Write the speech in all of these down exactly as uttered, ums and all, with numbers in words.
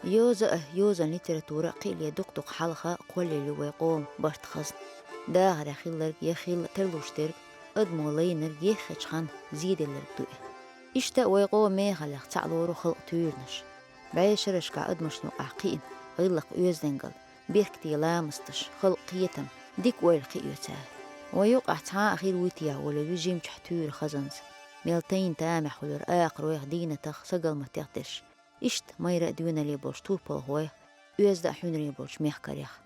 Йоза а, йозан литература а кхиале дукха-дукха хьалха кхоллаелла ю вай къоман барт хазна. Дахарехь хилларг я хилла тарлуш дерг, адамо лайнарг еххачу ханна зеделларг ду и. Иштта а вай къоман мехаллех цхьаъ лору халкъан туьйранаш. БӀешерашкахь адамашна юкъахь кхиъна гӀиллакх-оьздангалла, беркате ламасташ, халкъан кхетам, дика ойла кхиъна ю цара. Вайн юкъахь цхьа а хир вуй те олу вуьш жимчохь туьйра хазанца, мел тайна тамехь хуьлура акхаройх, дийнатах, сагалматех дерш. Иштта майра а доьнале болчу турпалхойх, оьзда а хьуьнарий болчу мехкарех.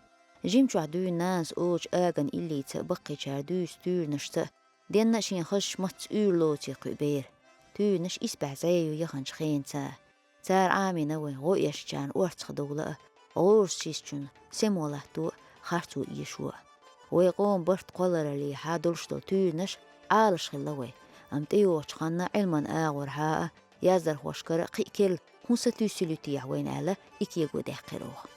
Жимчохь дуьйна нанас олучу аган иллица а, баккхийчара дуьйцу туьйранашца а, денна а шен хазачу маттаца уьйр лоций кхуьу бер. Туьйранаш исбаьхьа зӀе ю яханчу хенаца. Цара Ӏамийна вай гӀо эшначарна орцах довла а, гӀорасчистчунна сема латто а, харцо эшо а. Вай къоман барт кхоллараллехьа долуш долу туьйранаш Ӏалаш хилла вай, амма тӀейогӀучу ханна Ӏилман агӀорхьа а, яздархошкара а кхин а керла хӀун сатуьйсийла ю техьа вайна аьлла, и кего даьккхира оха.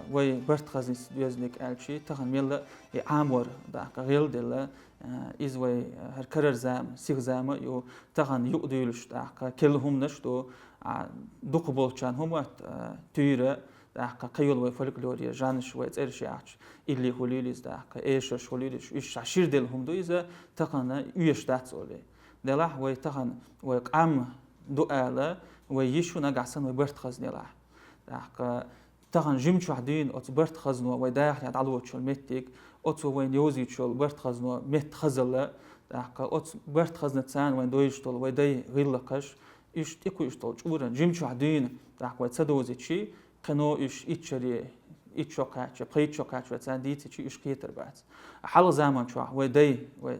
Вай барт хазница доьзна дерг аьлчи, тахана мелла а и Ӏамор, тӀаккха гӀелделла, а, иза вай, а, хӀара карара зама, сиха зама а ю, тахана юкъадуьйлуш, тӀаккха керла хӀуманаш ду, а, дукха болчарна хӀума, а, туьйра, тӀаккха кхайолу вай фольклоре, жаннаш вай цӀераш яхьча, илли хуьлийла иза, тӀаккха эшарш хуьлийла иза, уьш ша шира делла хӀума ду иза, тахана оьшуш дац олий. Делахь вай тахана, вай къам ду ала, вай йиш ю нагахь санна вай барт хазна елахь. ТӀаккха тахана жимчохь дуьйна оцу барт хазно вай дахарехь дӀалоцуш йолу меттиг, оцо вайна йовзуьйтуш йолу барт хазно метта хазалла, тӀаккха оцу барт хазна царна вайна дойзуш долу вай дай гӀиллакхаш, уьш тӀекхуьуш долу чкъуран жимчохь дуьйна, тӀаккха вай ца довзийчи, кхино уьш итт шаре, итт шо кхаьчча, пхийтта шо кхаьчча вай царна дийцичи, уьш кхетар бац. Хьалха заманчохь вай дай, вай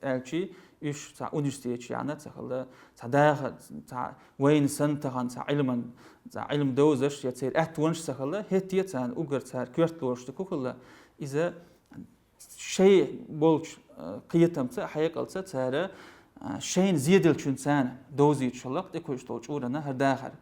аьлчи, уьш цхьа университеташ яьхна ца хилла, цхьа даха, цхьа вайна санна тахана цхьа Ӏилман, цхьа Ӏилма довзаш я церан аьттонаш ца хилла, хӀетте а царна уггар цара коьрта лоруш дика хилла, иза шайн болчу, а, кхетамца, хьекъалца цара, а, шайна зеделлачун царна довзуьйтуш хилла-кх тӀекхуьуш долу чкъурана хӀара дахар.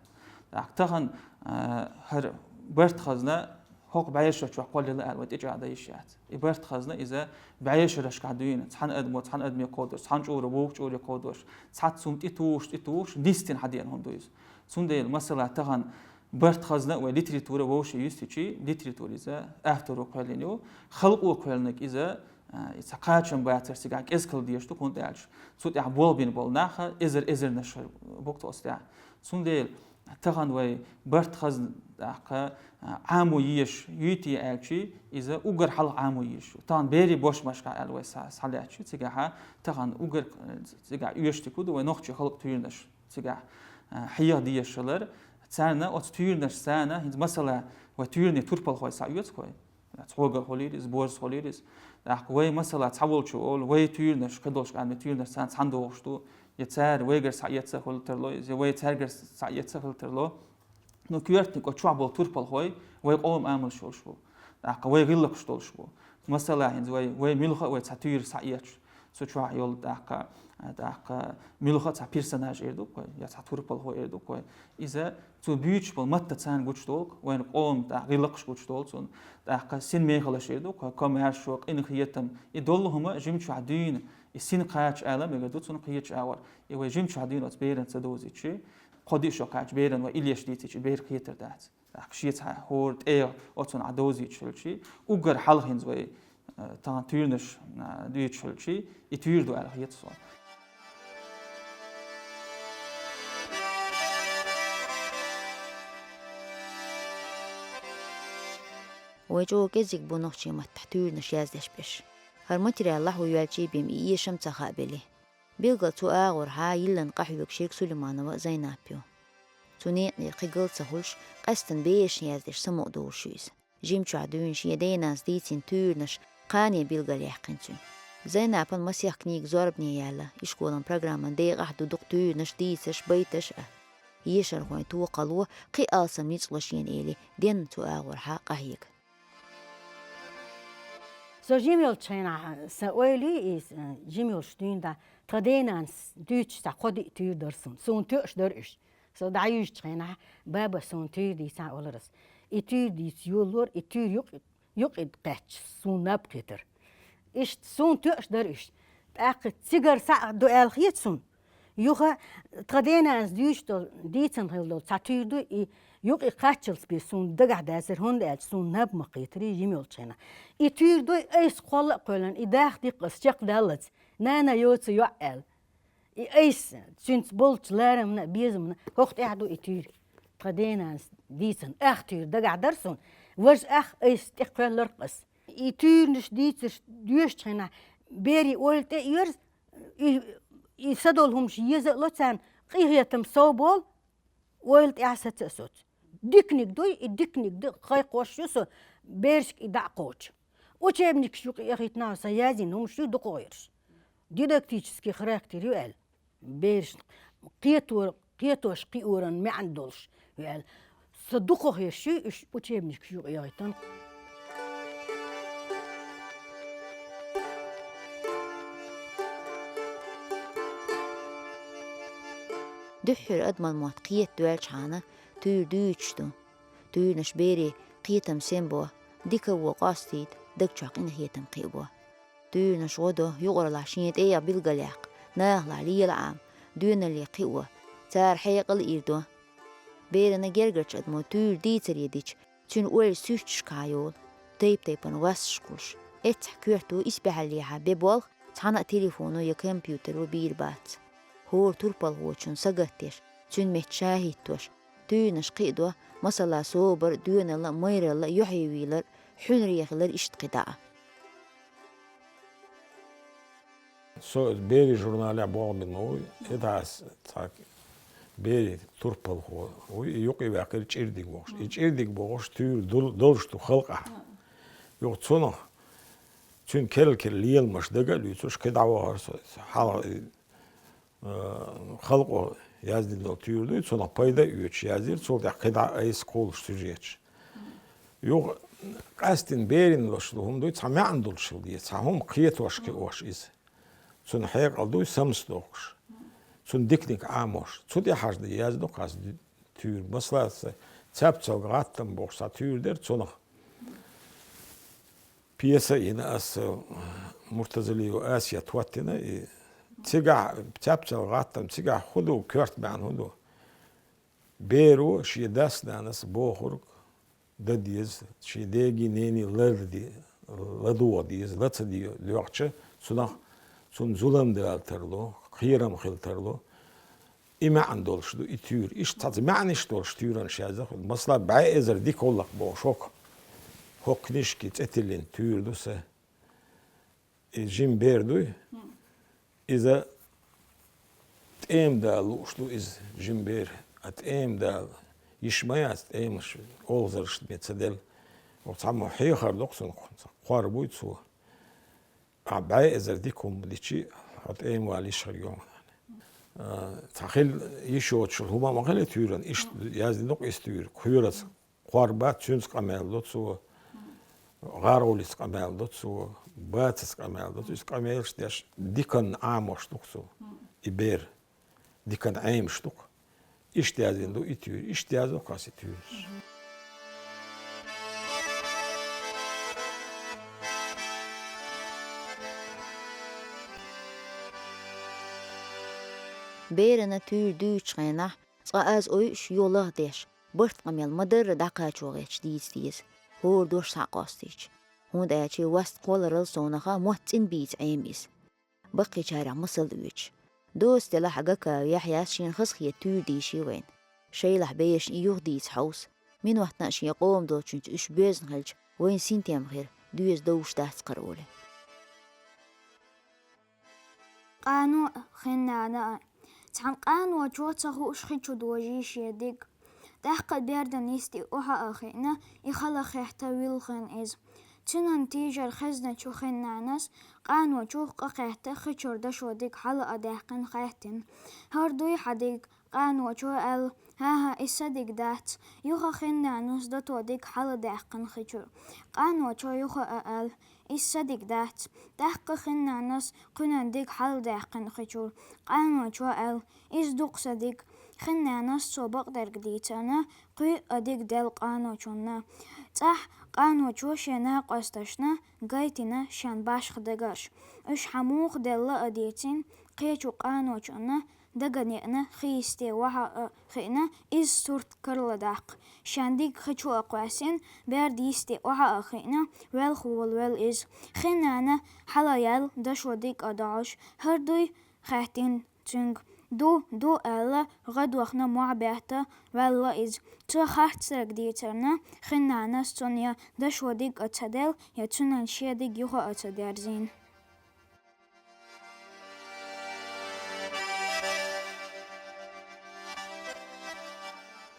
ТӀаккха тахана, а, хӀара барт хазна хӀокху бӀешерчохь кхоллаелла ала вай тӀечӀагӀдан йиш яц. И барт хазна иза бӀешерашкахь дуьйна, цхьана адамо цхьана адаме кховдош, цхьана чкъуро вукху чкъуре кховдош, цхьацца хӀума тӀетухуш, тӀетухуш, нисдина хьадеана хӀума ду иза. Цундела, масала, тахана барт хазна а вай литература вовшийн юьстичи, литература иза авторо кхоьллина ю, халкъо кхоьллинарг иза, а, и цхьа кхачам бацар цигахь кӀезиг хила дезаш ду, хӀунда аьлча цу тӀехь болх бина болу нах эзар-эзарнаш бу-кх оцу тӀехь. Цундела тахана вай барт хазна, тӀаккха, а, Ӏамо езаш юй те аьлчи, иза уггар хьалха Ӏамо езаш ю. Тахана берийн бошмашкахь аьлла вай схьа-, схьалаьцчи, цигахьа тахана уггар, а, цигахь оьшуш дика ду вай нохчийн халкъан туьйранаш. Цигахь, а, хьеха дезаш хилар, царна оцу туьйранашца царна, хӀинца масала, вай туьйранийн турпалхой схьаоьцу вай. Цхьогара хуьлийла иза, божарша хуьлийла иза. ТӀаккха вай масала цхьаволчо олу, вай туьйранаш, кхидолчу къаьмнийн туьйранаш царна цхьаьна догӀуш ду, я цара вайгара схьаэцна а хила тарло иза, я вай цаьргара схьаэцна а хила тарло. Ну, коьртаниг оцу чохь болу турпалхой вай къоман амалш йолуш бу. ТӀаккха вай гӀиллакхаш долуш бу. Масала, хӀинца вай, вай муьлхха а вай цхьа туьйра схьаэцча, цу чохь йолу тӀаккха, тӀаккха муьлхха а цхьа персонаж эр ду-кх вай, я цхьа турпалхо эр ду-кх вай. Иза цо буьйцуш болу матта царна гучудолу-кх, вайн къоман тӀаккха гӀиллакхаш гучудолу цунна. ТӀаккха синмехаллаш эр ду-кх вай, комаьршо, къинхетам, и долу хӀума жимчохь дуьйна, и син кхача ала мегар ду цунна кхечу агӀор. И вай жимчохь дуьйна оцу беран ца довзийчи, кхо-диъ шо кхача беран вай иллеш дийцичи, бер кхетар дац. ТӀаккха шен цхьа хӀора тӀегӀа оцунна Ӏа довзуьйтуш хилчи, уггар хьалха хӀинца вай, э, тахана туьйранаш, э, дуьйцуш хилчи, и туьйра ду аьлла хета суна. Вай чӀогӀа кӀезиг бу нохчийн маттахь туьйранаш яздеш берш. ХӀара материал лахьо йоьлчий бен и эшам ца хаабелли. Билггал цу агӀорхьа йиллина къахьоьгуш ерг Сулейманова Зайнап ю. Цу некънера кхин гал ца хуьлуш, къаьсттина берашна яздеш самукъадолуш ю иза. Жимчохь дуьйна шен ден-нанас дийцина туьйранаш кхане билгалъяьккхина цуьнан. Зайнапан масех книга зорбане яьлла, ишколан программан декъахь а ду дукха туьйранаш, дийцарш, байташ а. Ешархойн токхало кхин а алсам ницкъ ло шена эли, денна цу агӀорхьа къахьега. Со жима йолчу хенахь, сан ойла ю иза, жима йолуш дуьйна дӀа, тхан ден-нанас дуьйцуш цхьа кхо-диъ туьйра дара суна. Суна тоьаш дара уьш. Со дӀаюьйжучу хенахь, баба суна туьйра дийцахьа олура ас. И туьйра дийца йолалора, и туьйра юкъ-, юкъа кхаьчча, суна наб кхетара. Иштта суна тоьаш дара уьш. ТӀаккха цигара схьа а ду аьлла хета суна. Юха тха денанас дуьйцуш долу, дийцина хилла долу цхьа туьйра ду, и юкъа кхаччалц бен суна дагахь дацара, хӀунда аьлча суна наб ма кхетарий жима йолчу хенахь. И туьйра ду, айса кхолла а кхоьллина, и даха диккха ас чекхдаллалц, нана йоцу йоӀ аьлла. И айса, цуьнца болчу ларамна а, безамна а, хӀокху тӀехь ду и туьйра. Тхан денанас дийцина, ах туьйра дагахь дара суна, важа ах айса тӀе кхоьлларх ас. И туьйранаш дийцарш доьшучу хенахь, берийн ойла тӀе а йоьрзу, и, и са долу хӀумаш еза а ло царна, къинхетам сов болу, ойла тӀехь саца а соцу. Диканиг дуй, и диканиг ду, кхайкхош ю со, берашка и дӀа а кхочу. Учебникаш юкъа яхийтина сан яздина хӀумаш ю дукхагӀерш. Дидактический характер ю аьлла. Берашна кхето-, кхетош кхиоран маьӀна долуш ю аьлла. Сан дукхагӀерш ю уьш учебникаш юкъа яхийтина. Дуьххьара адаман мотт кхета доьлчхьана, туьйра дуьйцуш ду. Туьйранаш берийн кхетам сема бо, дика а во къастийта, даг чохь къинхетам кхиабо. Туьйранаш гӀо до юкъараллахь шен тӀегӀа билгалъяккха, нахалахь лела Ӏама, доьналле кхио, цара хьекъал а ир до. Берана гергарчу адамо туьйра дийцаре дича, цуьнан ойла суьрташкахьа йолу, тайп-тайпана васташ кхуллуш. Эццахь коьрто исбаьхьаллехьа бен болх цхьана а телефоно я компьютеро бийр бац. ХӀора турпалхочун сагатдеш, цуьнан метта ша хӀиттош, туьйранаш кхиадо, масала, собар а, доьналла а, майралла а, юьхьевийлар а, хьуьнарехилар а, иштта кхидӀа а. Со берийн журналехь болх бина ма вуй, и дас цхьа берийн турпалхо вуй, и юкъе ваьккхира ЧӀирдиг бохуш. И ЧӀирдиг бохуш туьйра дол-, долуш ду халкъахь. Юха цунах, цуьнан керла-керла леламаш дага а луьйцуш, кхидӀа вахара со. Хьалха и э, халкъо яздина долу туьйра дуй, цунах пайда а оьцуш яздира, цул тӀаьхьа кхидӀа айса кхуллуш сюжеташ. Юха къаьсттина берийн луш ду хӀума дуй, цхьа маьӀна долуш хила деза, цхьа хӀума кхетош кхиош иза. Цунна хьекъал дуй, самсадохуш. Цунна диканиг Ӏамош. Цу тӀехь хьажа ду, яздо кхас туьйра. Масала, цаьпцал гӀаттам бохуш цхьа туьйра дара, цунах пьеса йина аса, Муртазалиева Асият хӀоттийна, и цигахь цаьпцал гӀаттам, цигахь хӀун ду, коьрта маьӀна хӀун ду? Беро шен дас-нанас бохург дан деза, шен дегийн, нений ларде-, ладогӀа деза, ла ца де-, доьгӀча, цунах, цунна зулам дала тарло, кхерам хила тарло. И маьӀна долуш ду и туьйра. Иштта цхьацца маьӀнаш долуш туьйранаш язда. Масала, «БӀе эзар дика гӀуллакх» бохуш хӀокху, хӀокху книжки цӀе тиллина туьйра ду сан. И жима бер дуй. Иза тӀема дала лууш ду иза, жима бер. А тӀема дала йиш ма яц, тӀемаш олхазаршна бен ца делла. Оха цхьаммо хьехар доккху цунах, кхор буй цо. Ахь бӀе эзар дика хӀума дичи, хьо тӀема вала йиш хир ю. А, цхьа хила йиш йоцуш хӀума ма хила туьйран, иштта яздина ду-кх иза туьйра. Кхоьруца кхор бац, цуьнца къамел до цо, гӀаргӀулица къамел до цо, бацаца къамел до цо. Иза къамелаш деш, диканна Ӏамош ду-кх цо. И бер. Диканна Ӏемаш ду-кх. Иштта яздина ду и туьйра, иштта яздо кхас и туьйраш. Берана туьйра дуьйцучу хенахь, цкъа аз ойуш, юха лахдеш, барт къамел ма-дарра дӀакхачо гӀерташ дийца деза, хӀора дош схьа а къастийча. ХӀунда аьлча и васт кхолларал совнаха мотт цӀена бийца Ӏема иза. Баккхийчарах масал оьцуш. Доца делахь а Гакаев Яхьъяс шена хазахета туьйра дийши вайна. Шайлахь берашна и юха дийца хьовса, минотна а шен къоман долчуьнца уьш боьзна хилча, вайна синтем хир, доьза довш дац кхара олий. Къано а, хин-нана а. Цхьана къаночо ца хууш хи чу дожий шен диг. ТӀаккха бердан йисте охьа а хиъна, и хала хетта вилхина иза. Цуьнан тийжар хезначу хин-нанас къаночух къа кхетта, хи чуьра дашо диг хьала а даьккхина хаьттина. «ХӀара дуй хьан диг?» — къаночо аьлла. «ХӀан-хӀа, и сан диг дац». Юха хин-нанас дато диг хьала даьккхина хи чуьра. Къаночо юха а аьлла: «И сан диг дац». ТӀаккха хин-нанас кхуьнан диг хьала даьккхина хи чуьра. Къаночо аьлла: «Иза ду-кх сан диг». Хин-нанас цо бакъдерг дийцина, кхуьйъа диг делла къаночунна. ЦӀахь къаночо шен накъосташна гайтина шен башха дагарш. Уьш хьан муха делла а дийцина, кхечу къаночунна дага неӀна, хи йисте охьа а хиъна, из сурт карладаккха. Шен диг хи чу а кхоьссина, берда йисте охьа а хиъна, велха волавелла из. Хин нана хьалаяьлла, дошо диг а доагӀаш, хӀара дуй хаьттина цуьнга. Ду, ду аьлла, гӀадвахана мохь бетта ваьлла из. Цо харцраг дийцарна, хин нанас цунна я дошо диг а ца делла, я цуьнан шен диг юха а ца дерзийна.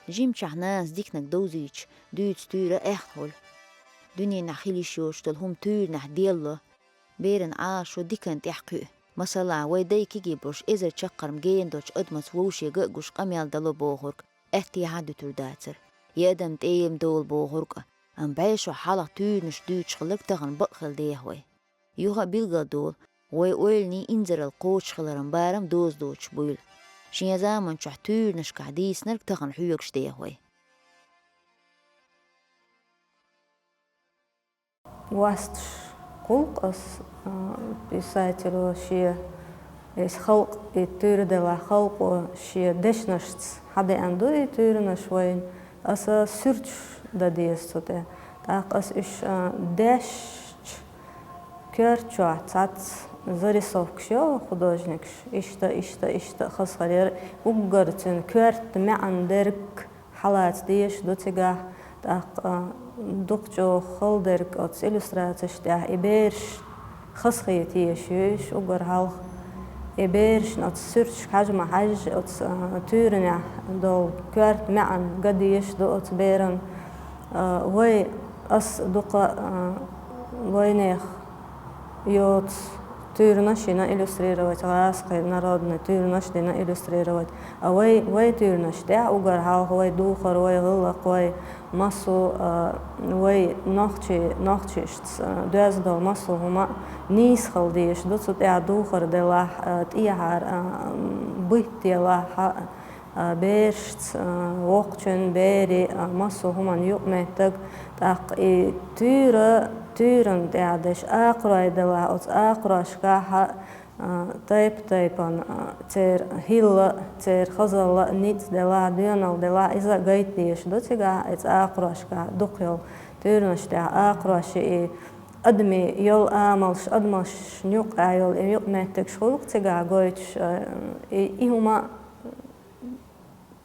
Жимчохь нанас диканиг довзуьйтуш дуьйцу туьйра аьхна хуьлу. Дуьненахь хила йиш йоцуш долу хӀума туьйранахь делло. Беран Ӏалашо диканна тӀехь кхуьу. Масала, вай дай кегий болуш эзар чаккхарма гена долчу адамаца вовшега а гуш къамел дало бохург, аьттехьа а дуьтур дацара. И адам тӀе ма долу бохург а, амма бӀешо хьалха туьйранаш дуьйцуш хилларг тахана бакъ хила деха вай. Юха а билгалдолу, вай ойланийн инзаралла кхочушхиларан барам доза доцуш буйла. Шен заманчохь туьйранашкахь дийцинарг тахана хьоьгуш деха вай. Васташ кхулкъ ас, а, писатело шен, эс халкъ, и туьйра делахь халкъо шен дешнашца хьадеана ду и туьйранаш вайна. Аса суьрташ дан деза цу тӀе. ТӀаккха ас уьш, а, дешча, коьрта чохь цхьацца зарисовкаш йо художникаш. Иштта, иштта, иштта хазахар яра, уггар цуьнан коьрта маьӀна дерг хьалаца дезаш ду цигахь, тӀаккха, а, дукха чӀогӀа хала дерг оцу иллюстрацеш тӀехь и бераш хазахета езаш ю уьш уггар хьалха. И берашна оцу суьрташка хьажа ма хьаьжжа, оцу, а, туьйранехь долу коьрта маьӀна ган дезаш ду оцу беран. А, вай, ас дукха, а, вайнех йоцу туьйранаш йина иллюстрировать, гӀазкхийн народный туьйранаш дина иллюстрировать. А вай, вай туьйранаш тӀехь уггар хьалха вай духар, вай гӀиллакх, вай массо а, вай нохчий, нохчашца, а, доьзна долу массо а хӀума нийса хила дезаш ду, цу тӀехь духар делахь, а, тӀехьара, а, м, быт делахь, а, а, берашца, а, воккхачун, берийн, а, массо а хӀуманна юкъаметтиг, тӀаккха и туьйра, туьйранна тӀехь деш акхарой делахь, оцу акхарошкахь, а, тайп-тайпана, а, церан хӀилла, церан хазалла, ницкъ делахь, доьналла делахь, иза гайта дезаш ду цигахь, и цӀа акхарошкахь дукха йолу туьйранаш тӀехь акхарошна и адамийн йолу амалш, адамашна юккъехь йолу и юкъаметтигаш хуьлу-кх цигахь гойтуш, а, и, и хӀума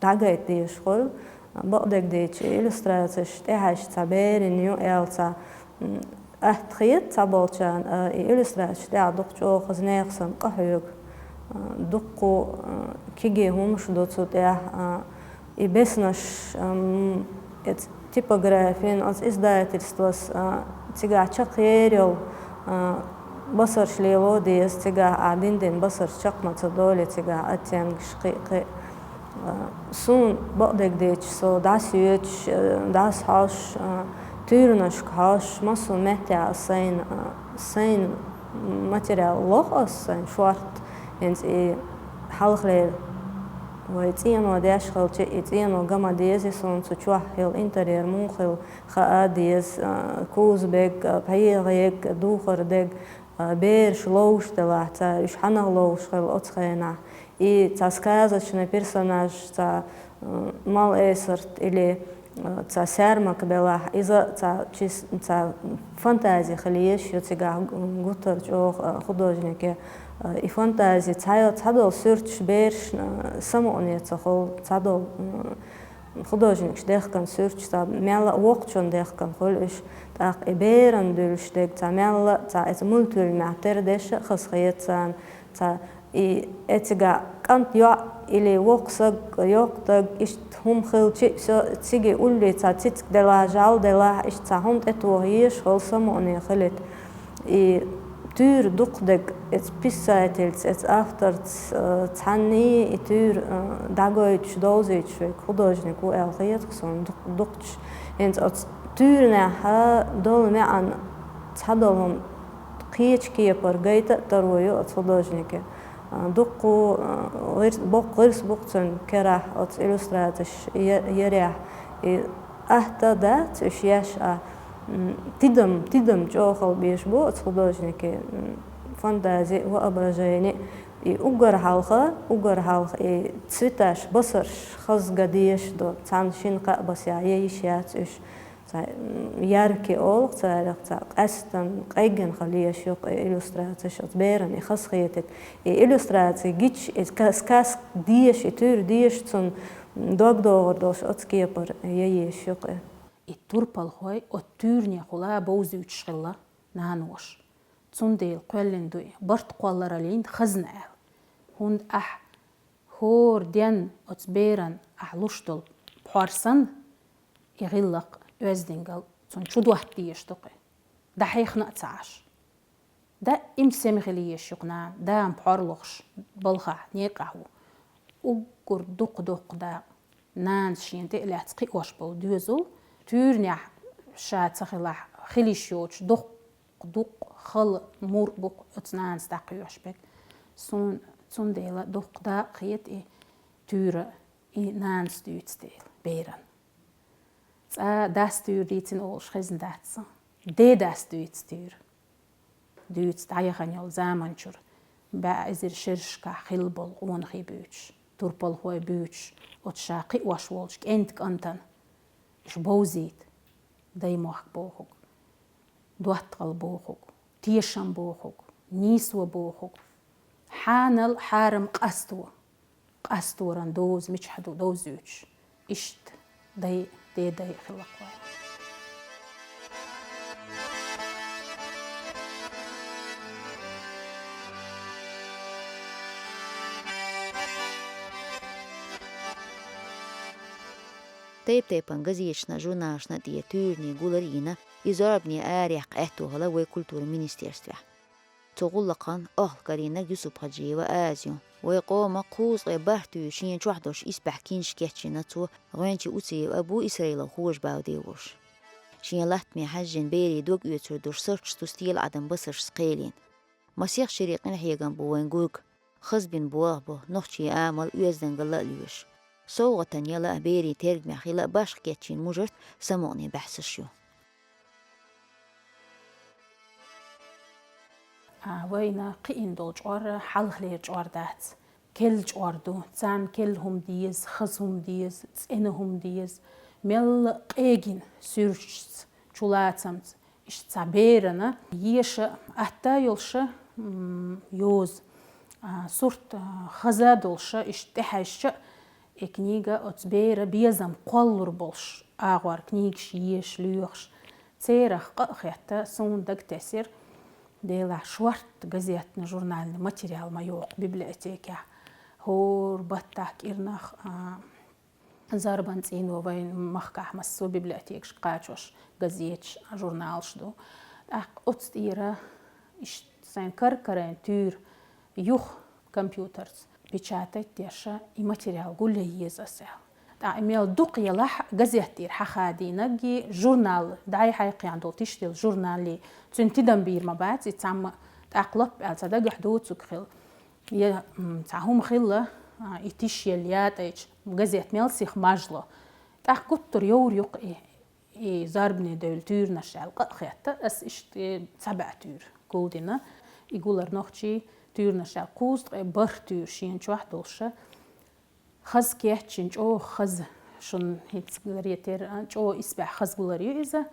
дӀагайта дезаш хуьлу. Бакъдерг дийцича, иллюстрацеш тӀехь аш цхьа берина ю аьлла цхьа, м, атта хета цхьаболчарна, а, и иллюстрацеш тӀехь дукха чӀогӀа хаза нехан санна къахьоьгу, а, дуккха, а, кегий хӀумаш ду цу тӀехь, а, и беснаш, ам, эц-, типографин, оцу издательствос, а, цигахь чекхъер йолу, а, басарш лело деза цигахь, а, дин-дин басарш чекх ма ца долу цигахь, оттенгаш кхин а, кхин а. А, суна бакъдерг дийцича, со дӀасоьцуш, а, дӀасахьожуш, а, туьйранашка хьожуш, массо а меттехь ас сайна, а, сайна материал лоху ас сайна шорта, хӀинца и хьалхалера вай цӀено деш хилча, и цӀено ган ма деза, суна цу чохь хилла интерьер муха хилла хаа деза, а, куза бег, а, пхьегӀа ег, духар дег, а, бераш ловш делахь, цхьа уьш хьанах ловш хилла оцу хенахь. И цхьа сказочный персонаж, цхьа, м, малэсарт или, а, цхьа саьрмак белахь, иза цхьа чис-, цхьа фантази хила езаш ю цигахь гу-, гуттар чӀогӀа, а, художнике. А, и фантази цхьа-, цхьадолу суьрташ берашна, а, самукъане ца хуьлу, цхьадолу, м, художникаш дехкан суьрташ цхьа мелла а воккхачун дехкан хуьлу уьш, тӀаккха и беран дуьллуш дерг цхьа мелла а, цхьа эца мультфильмехь тера деш а хазахета царна, цхьа и эцигахь кӀант йоӀ или воккха саг, йоккха даг, иштта хӀума хилчи а, всё, цига улле цхьа цициг делахь, жӀаьла делахь, иштта цхьа хӀума тӀетоха езаш хуьлу, самукъане хилийта. И туьйра дукха дерг эца писательца, эца авторца, э, цхьанний и туьйра, э, дӀагойтуш, довзуьйтуш верг художник ву аьлла хета-кх суна дук-, дукхачу. ХӀинца оцу туьйранехь долу маьӀна цхьадолу хӀума кхечу кепара гайта а таро ю оцу художнике. Э, дуккха, э, гӀирс-, боккха гӀирс бу-кх цуьнан керахь оцу иллюстрацеш я-, ярехь. И атта дац уьш еш а, м, тидам, тидам чӀогӀа хила безаш бу оцу художнике, м, фантази, воображение. И уггар хьалха, уггар хьалха и цветаш, басарш хаза ган дезаш ду, цхьана шин-кхаа басехь ян йиш яц уьш. Цхьа, м, яркий олу царах, цхьа къаьстина, къеггина хила езаш ю-кх и иллюстрацеш, оцу берана и хазахетийта. И иллюстраци гича, и ска-, сказка дезаш, и туьйра дезаш, цунна дог догӀур долуш оцу кепара ян езаш ю-кх и. И турпалхой оцу туьйранехула бовзуьйтуш хилла наноша. Цундела кхоьллина ду и, барт кхоллараллин хазна аьлла. ХӀунда ахь хӀора денна оцу беран ахь луш долу пхьор санна, и гӀиллакх, оьздангалла цунна чу дотта дезаш ду-кх и. ДӀахьехна а ца Ӏаш. Даим сема хила езаш ю-кх нана, дама пхьор лохуш балхахь, некъахь ву. Уггар дукха-дукха дакъа. Нанас шена тӀе а лаьцна кхиош болу доьзал, туьйранехь ша ца хилахь, хила йиш йоцуш, дукха-дукха хала мур бу-кх оцу нанас дӀакхоьхьуш берг. Суна цундела дукха дакъа хета и туьйра, и нанас дуьйцу дела, беран. Цкъа дас туьйра дийцина олуш хезна дац сан. Дедас дуьйцу туьйра. Дуьйцу дӀаяхана йолу заманчуьра, бӀе эзар шерашкахь хилла болу къонахий буьйцуш, турпалхой буьйцуш, оцу ша кхиош волчу кӀентан кӀантана. Уьш бовзийта: даймохк бохург, доттагӀалла бохург, тешам бохург, нийсо бохург, хьанал, хьарам, къасто. Къасторан доза мичахь ду довзуьйтуш. Иштта дай, дедай хилла-кх вайн. Тайп-тайпана газеташна, журналашна тӀе туьйранийн гулар а йина, и зорбане арахь аьтто хилла вай культуран министерствехь. Цу гӀуллакхан ахкарийнарг Юсуп-Хьаджиева Аза ю. Вай къоман кхузткъе барх туьйра шена чохь долуш исбаьхьа киншка кечйина цо, гӀоьнчий Уциев Абу, Исраилан Хожа-Баудиев волуш. Шен латтаме хьаьжжина берийн дог оьцур долуш сурташ ду стелан Ӏадам басаршца кхелина. Масех шерийн къинхьегам бу вайн гург. Хаза бина болх бу, нохчийн амал, оьздангалла а лоьшу. СовгӀатана яла а берийн тергамехь хила а башха кечйина мужарт самукъане баьхьсаш ю. А, вайна кхиъна долу чкъор хьалхалера чкъор дац. Керла чкъор ду. Царна керла хӀума деза, хаза хӀума деза, цӀена хӀума деза. Мелла а къегина суьрташца, чулацамца. Иштта цхьа берана еша атта йолуша, м, йоза, а, сурт, а, хаза долуша, иштта тӀехьаьжча, и книга оцу бера безам кхоллур болуш агӀор книгаш еш, лоьхуш. Церах къа а хетта, суна дагатесира, делахь шортта газетна, журнална материал ма йоккху библиотекехь. ХӀора баттахь кӀирнах, а, Зорбан цӀийно вайн махкахь массо а библиотекашка кхачош газеташ, журналаш ду. ТӀаккха оцу тӀера иштта сайн кар-карайн туьйра юха компьютерца печатать деш и материал гулъян еза аса аьлла. ТӀаккха и мел дукха елахь, газет тӀера хьахадийнарг и журнал, дӀай-хьай кхиъна долу тиштелла журнал и, цуьнан тидам бийр ма бац и цхьамма, тӀаккха лап аьлла цхьа дагахь доцург хила. Я, м, цхьа хӀума хилла, а, и тишъелла ятӀайча, газет мел сиха мажло. ТӀаккха гуттар йовр ю-кх и, и зорбане девлла туьйранаш аьлла къа а хетта, ас иштта, э, цхьа бӀе туьйра гулдина. И гулар нохчий туьйранаш аьлла кхузткъе барх туьйра шена чохь долуша. Хаза кечйина, чӀогӀа хаза, шуна хӀинца гаретера, а, чӀогӀа исбаьхьа хаза гулар ю иза.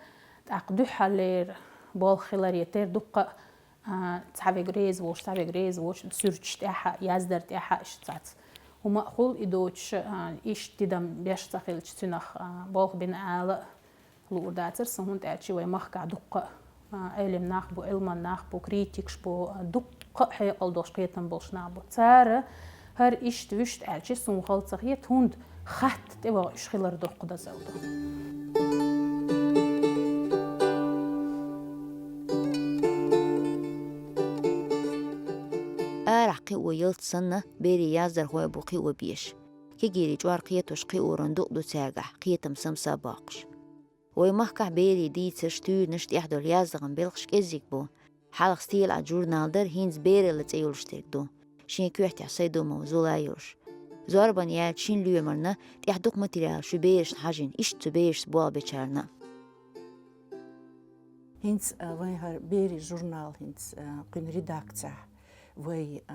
ТӀаккха дуьххьарлера болх хиларе тера дуккха а, а, цхьаверг реза волуш, цхьаверг реза волуш, суьрташ тӀехь а, яздар тӀехь а иштта цац. ХӀума а хуьлу и доцуш, а, иштта тидам беш ца хилча, цуьнах, а, болх бина ала а луур дацара сан, хӀунда аьлча вай махкахь дуккха а, а, Ӏелим нах бу, Ӏилман нах бу, критикаш бу, а, дуккха а хьекъал долуш кхетам болуш нах бу. Цара хӀара иштта, вуьшта аьлча, суна хала ца хета, хӀунда хатта тӀеваха уьш хилар доккха дозалла ду. Арахь кхио ялта санна, берийн яздархой бу кхио беш. Кегийрийн чкъор кхетош кхиоран дукъ ду цаьргахь, кхетам самса а боккхуш. Вай махкахь берийн дийцарш, туьйранаш, тӀехь долу яздакъан белхаш кӀеззиг бу. Хьалха «Стелан Ӏад» журнал дара, хӀинца «Бералла» цӀе йолуш дерг ду. Шен коьртехь Сайдумова Зулай йолуш. Зорбан яьлча шина лоьмарна тӀехь дукха материал шу берашна хьажийна, иштта цу берашца болх бечарна. ХӀинца, а, вайн хӀара берийн журнал хӀинца, а, кхуьнан редакцехь вай, а,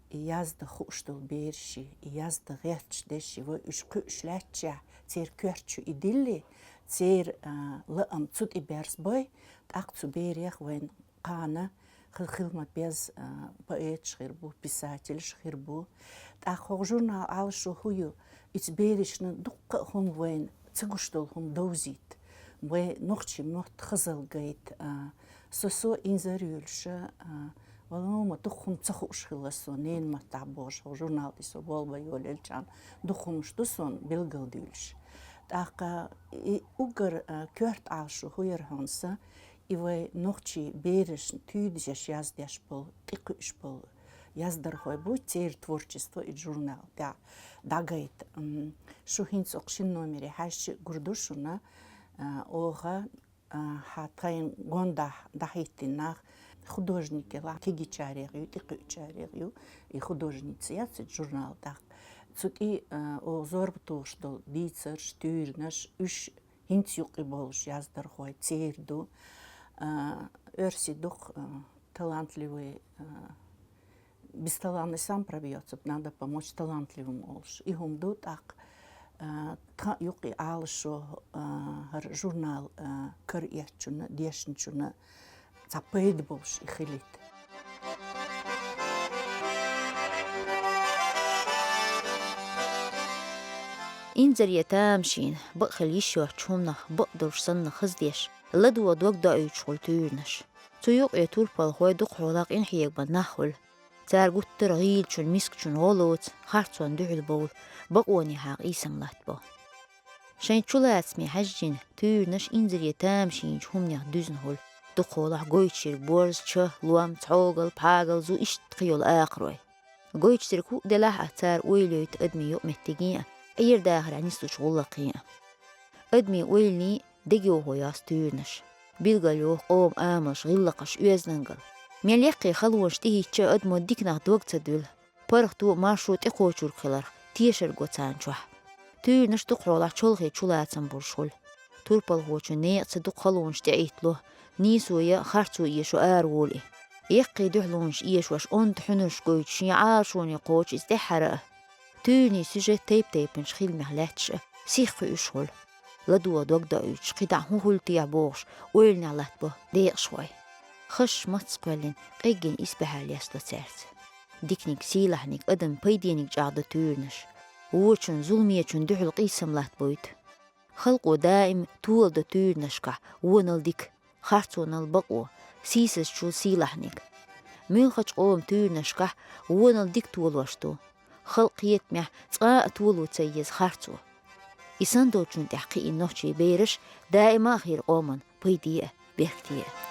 и язда хууш долу бераш, и язда гӀерташ деш, вай уьш кхуьуш лаьттачехь, церан коьрта чу и дилли, церан, а, лаам цу тӀе берзабой, тӀаккха цу берех вайн кхана хи-, хила ма-безза, а, поэташ хир бу, писателаш хир бу. ТӀаккха хӀокху журнал Ӏалашо хӀун ю? Иза берашна дуккха а хӀума вайна ца гуш долу хӀума довзийта. Вай нохчийн мотт хазалла гайта, а, со, со инзаре юьйлуш, а, вала ма дукха хӀума ца хууш хилла со, ненан маттахь бохуш, хӀокху журнал тӀе со болх бан йолаелчахьана дукха хӀумнаш ду суна билгалдуьйлуш. ТӀаккха и уггар, а, коьрта Ӏалашо хӀун яра хьуна сан, и вай нохчийн берашна туьйдаш яздеш болу, тӀекхуьуш болу яздархой бу, церан творчество и журнал тӀехь дӀагайта. М, шу хӀинца окху шина номере хьаьжча гур ду шуна, а, оха, а, хьан тхайн гондахь дӀахӀиттина нах художникех, кегийчарех ю, тӀекхуьучарех ю, и художница яц и журнал тӀаккха. Цу тӀе, а, оха зорба тухуш долу дийцарш, туьйранаш, уьш хӀинца юккъе болуш яздархой церан ду. А, оьрсий дукха, а, талантливый, а, без таланта сам пробьётся, надо помочь талантливым олуш. И хӀума ду тӀаккха, а, тхан юккъе Ӏалашо, а, хӀара журнал, а, кара эцначунна, дешначунна цхьа пайда болуш и хилийта. Инзаре тамашийна, бакъ хила йиш йоцчу хӀуманах бакъ долуш санна хаздеш, ладогӀа дог доуьйтуш хуьлу туьйранаш. Цу юкъе турпалхой дукхахьолахь къинхьегаман нах хуьлу. Цара гуттара а гӀийлачун, мискачун гӀо лоцу, харцонна дуьхьал бовлу, бакъонехьа къийсам латтабо. Шайн чулацаме хьаьжжина, туьйранаш инзаре тамашийначу хӀуманех дуьзна хуьлу, дукхахьолахь гойтуш ерг борз, ча, лом, цхьогал, пхьагал, зу, иштта кхин йолу акхарой. Гойтуш дерг хӀуъа делахь а, цара ойла йойту адамийн юкъаметтигийн а, Ӏер-дахарехь нислучу гӀуллакхийн а. Адамийн ойланийн дегайовхо йо туьйранаш. Билгалйоху къоман амалш, гӀиллакхаш, оьздангалла. Мел яккхий халонаш тӀехӀиттича а адамо диканах дог ца дуьллу. ПаргӀато а, маршо а тӀекхочург хиларх, тешар го царна чохь. Туьйранаш дукхахьолахь чолхе чулацам болуш хуьлу. Турпалхочун некъаца дукха халонаш тӀеӀиттало, нийсо я харцо эшо араволу и. Яккхий дуьхьалонаш эшош, онда хьуьнарш гойтуш, шен Ӏалашоне кхочу иза тӀаьххьара а. Туьйранийн сюжет тайп-тайпанчу хиламех лаьтташ а, сиха кхуьуш хуьлу. ЛадогӀа дог доуьйтуш, кхидӀа хӀун хуьлу техьа бохуш, ойланехь латтабо декъашхой. Хазачу мацца кхоьллина, къеггина исбаьхьалла лесто цаьрца. Диканиг, сийлахьниг, адаман пайдениг чӀагӀдо туьйранаш. Вочун, зуламечун дуьхьал къийсам латтабойту. Халкъо даим толадо туьйранашкахь вонал дика, харцонал бакъо, сийсазчул сийлахьниг. Муьлххачу къоман туьйранашкахь вонал дика толош ду. Халкъан кхетамехь цкъа а толо ца еза харцо. И санна долчунна тӀехь кхиийна нохчийн бераш даима а хир къоман пайде а, беркате а.